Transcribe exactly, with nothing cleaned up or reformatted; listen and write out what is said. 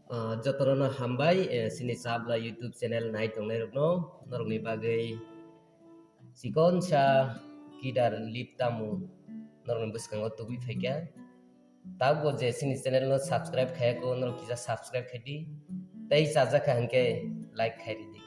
Ah, jotono no hambai, eh, chini Chabla YouTube channel nai tongnai rokno, norokni bagwi chikonsa kidar lip tamo norokni bwskango tubui phaikha. Tabukbo je chini channel no subscribe khayako, norok kisa subscribe khaidi, tei chajakha hinkhe like khairidi.